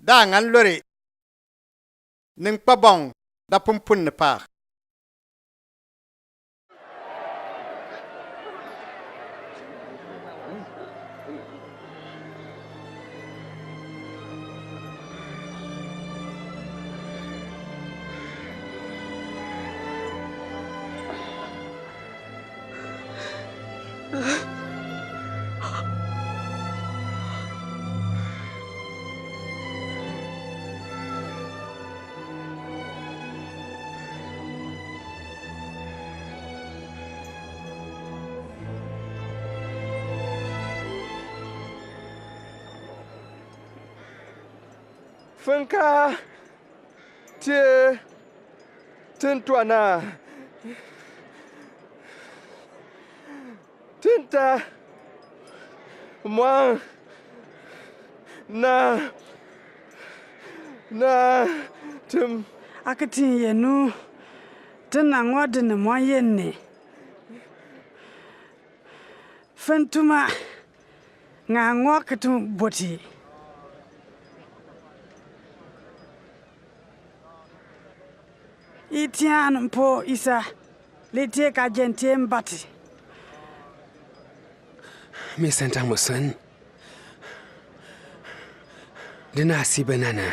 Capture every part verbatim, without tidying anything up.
da aŋa lɔre niŋ kpabɔŋ da punpun ni pak. Fǝnka, ti tin twana, tin ta mwaŋ na, na tǝm. Akǝtin yenu, tin na ŋwa dǝnǝ mwaŋ yenne. Fǝntuma, nga ŋwa kǝtǝm boti. Itian mpo isa, lite ka jente mbati. Mi sentang musun. Dina sibe nana.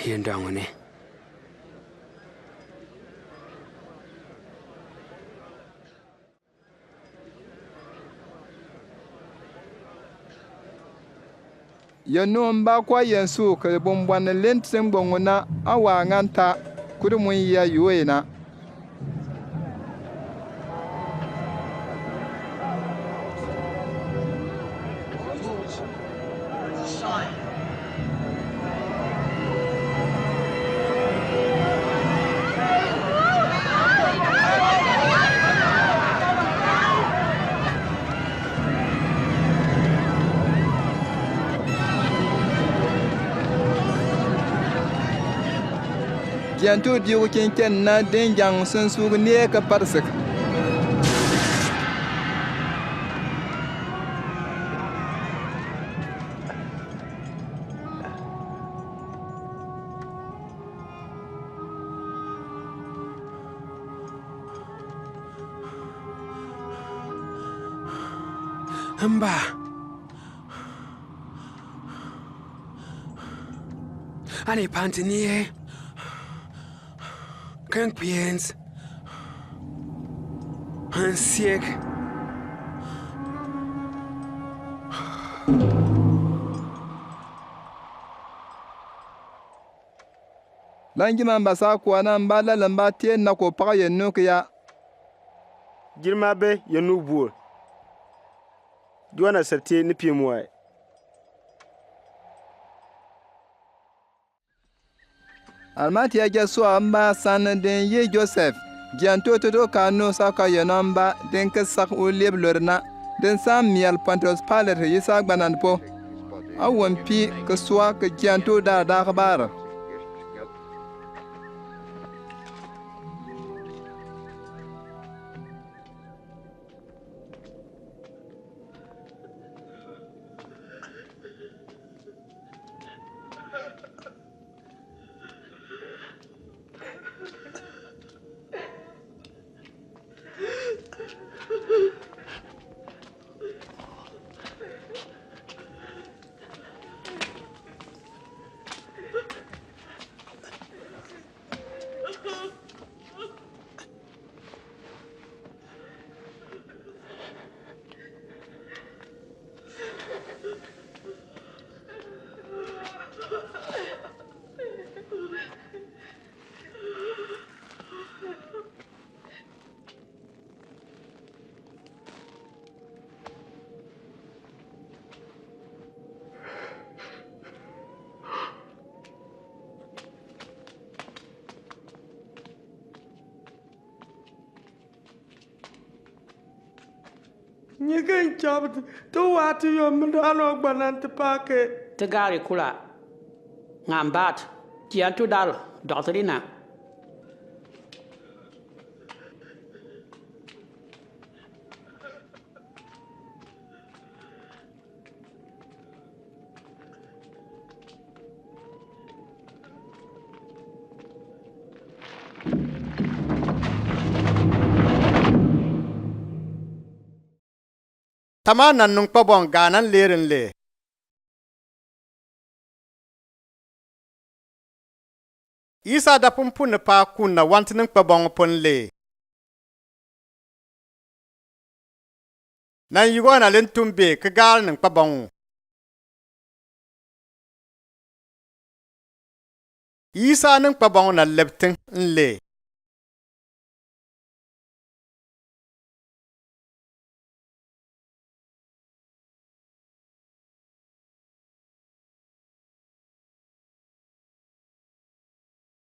Yendang ni. Yenu mba kwa yensu kǝ bumbwan lent sǝngbong na awa ŋan ta kudu mun ya yuwe na. Giantu diugu kinken na denjang sǝnsu gǝne ka parsǝk. Mba. Ani pantini e. Keng piens. Ansiek. Langima mba sa kuana mba la lamba tien na ko paka yenu kǝya. Jirma be yenu bur. Juana serte ni pimwai. Almati ya jasua mba san den ye Joseph. Giantu tutu kanu saka yenu mba den kǝsak ulib lorna. Den sam mial Pontius Pilate yisa gbanan po. Awon pi kǝsua kǝ giantu da da kǝbar. Nyi kǝn chop ti wa ti yom mi dal wa gbanan ti pake. Ti gari kula. Ngam bat. Giantu dal. Dɔktɔri na. Tama nan nung kpobong ga nan ler nle. Isa dapum pu ne pa kun na wanti nung kpobong pu nle. Nan yugo na lentumbe kegal nung kpobong. Isa nung kpobong na lepting nle.